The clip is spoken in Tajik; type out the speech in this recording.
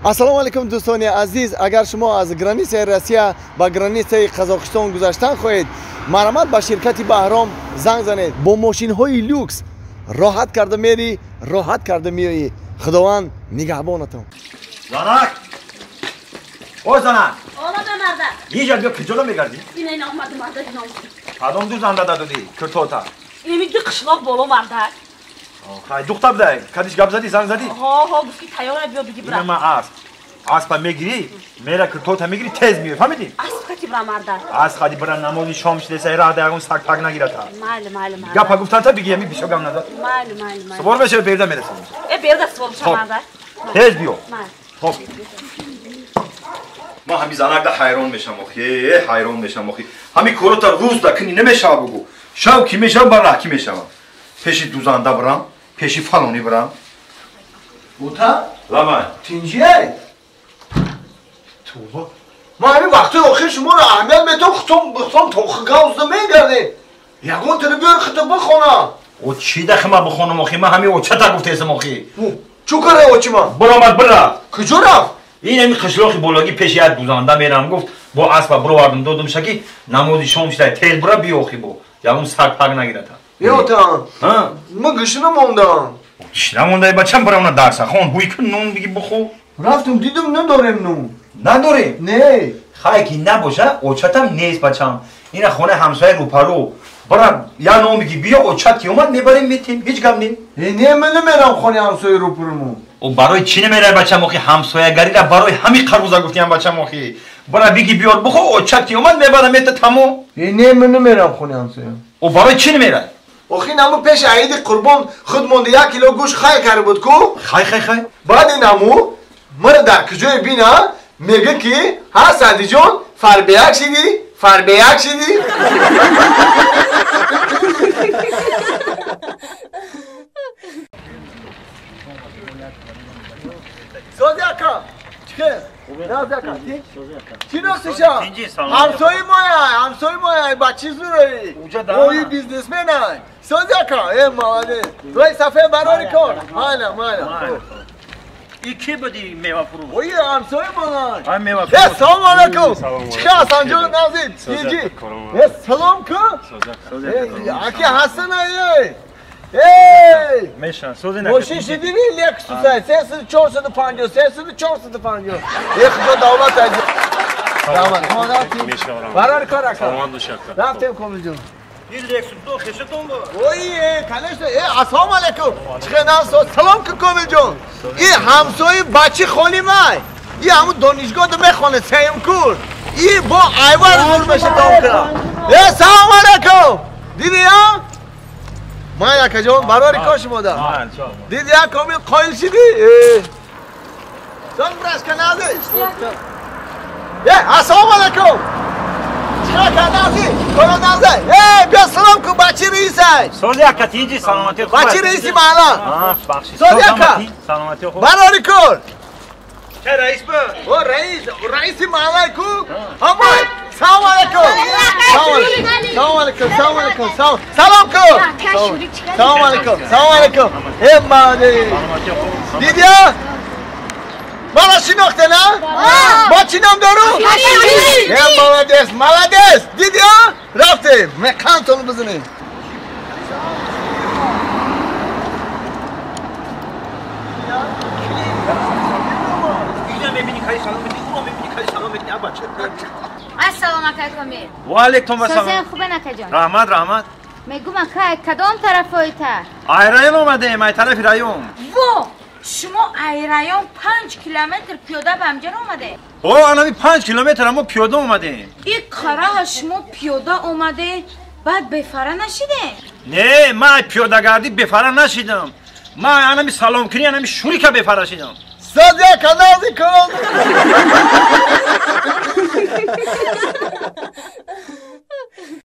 Ассалому алайкум дӯстони азиз, агар шумо аз границаи Россия ба границаи Қазоқистон гузаштан хоҳед, марҳамат ба ширкати Баҳром занг занед. Бо мошинҳои люкс роҳат карда мери, роҳат карда меоӣ. Худованд нигаҳбонатон. Занак! О занак! Омада марда. Иҷа биё, куҷода мегардӣ? Ина ина омада марда ина. Кадом ду занда додӣ киртота? Инами ду қишлоқ боло марда. Хай духта бидай, кадиш гап задӣ, занг задӣ? Ҳо, ҳо, гуфт ки тайёра биё биги бира. Ина ман асп. Аспа мегирӣ, мера киртота мегирӣ, тез меоӣ, фаҳмидӣ? Асп қати бира марда. Асп қати бира намози шом шидеса, раҳда ягон саг пак нагирата. Майли, майли, майли. Гапа гуфтанта биги, ами бисёр гап назад. Майли, майли, майли. Сувор мешавӣ, берда мерасӣ. Э, берда сувор мешавам марда. Тез биё. Майли. Хоб. Ман ҳами занакда ҳайрон мешам охи, ҳайрон мешам охи. Ҳами корота рӯз да кини намешава бугу. Шав ки мешава, бар раҳ ки мешава. Пеши дузанда бирам, пеши фалонӣ бирам. Бута? Ламай. Тинҷиай? Тӯба. Ман ҳамин вақтҳои охир шуморо аҳамият метавам, хутом тохи гавзда мегардед. Ягон тили биёр хита бихонам. О чӣ дахи ман бихонам охи? Ман ҳамин очата гуфтаесам охи. Чӯ кара очи ман? Биромад бира. Куҷо рафт? Ин ҳамин қишлоқи болагӣ пеши як дузанда мерам, гуфт бо аспа бировардам додум шаки намози шом шидай тез бира биё охи бо. Ягон саг пак нагирата. Ётан. Ман гӯшина мондам. Гӯшина мондаи бачам бира она дарса хон ҳуй кун нон биги бихӯ. Рафтум дидум надорем нон. Надорем? Не. Хай ки набоша очатам нест бачам. Ина хонаи ҳамсояи рӯпарӯ. Бира я нон биги биё очат ки омад мебарем метем ҳеҷ гап не. Не, ман намерам хонаи ҳамсояи рӯпарӯмо. О барои чӣ намеравӣ бачам охи? Ҳамсоягариро барои ҳамин қаруза гуфтиям бачам охи. Бира биги биёр бихӯ очат ки омад мебарам мета тамом. Не, ман намерам хонаи ҳамсоя. О барои чӣ намеравӣ? Охи наму пеш аиди қурбон худ монда як кило гӯшт хай карда буд ку? Хай, хай, хай. Баъд ин наму мара дар куҷое бина мега ки ҳа Садиҷон фарбеяк шидӣ, фарбеяк шидӣ. Сози ака, чӣ? Нази ака, чӣ носиша? Ҳамсои моя, ҳамсои моя, ба чӣ зурои? Ои бизнесменай. Сози ака, э молодец. Рой сафе барори кор. Майла, майла. И ки буди мевафурӯш? Ои ҳамсои монай. Ай мевафурӯш. Э, салом алайкум. Чӣ Ҳасанҷон назид? Тинҷи. Э, салом ку? Аки Ҳасанай. Эй! Мешан, сози накард. Мошин шидини Lexus 300 450 300 450. Э, худо давлат аҷ. Давлат. Барори кор ака. Саломат бош ака. Рафтем Комилҷон. Ин Lexus до хешатон буд. Ой, конечно. Э, ассалому алайкум. Чӣ нам салом ку Комилҷон. И ҳамсои бачи холи май. И ҳамун донишгоҳ мехоне сеюм курс. И бо айвар зур меша там кара. Э, салом алайкум. Диди а? Ман акаҷон барори кор шумода. Диди а Комил қоил шидӣ? Э. Сон брашка нази. Э, ассалому алайкум. Чӣ кардази? Коро нази. Э, биё салом кун бачи раисай. Сози ака тинҷи саломатӣ хуб. Бачи раиси маҳалла. Бахши. Сози ака. Саломатӣ хуб. Барори кор. Ча раис буд? О, раис, раиси маҳаллай ку? Ҳамой. Салом алайкум. Салом алайкум. Салом алайкум. Салом. Салом ку. Салом алайкум. Салом алайкум. Э, молодец. Диди а? Мана шинохте на? Ма чӣ ном дорум? Э, молодец, молодец. Диди а? Рафтем. Мекантон бизанем. Ассалому алайкум. Ва алайкум ассалом. Созен хубен акаҷон? Раҳмат, раҳмат. Мегум ака, кадом тарафоита? Ай район омадем, ай тарафи район. Во, шумо ай район 5 километр пиёда ба ҳамҷа омадед? О, анами 5 километр мо пиёда омадем. И қараҳа шумо пиёда омадед, баъд бефара нашидед? Не, ман ай пиёдагардӣ бефара нашидам. Ман анами саломкунӣ, анами шурика бефара шидам. Сози ака нази кун.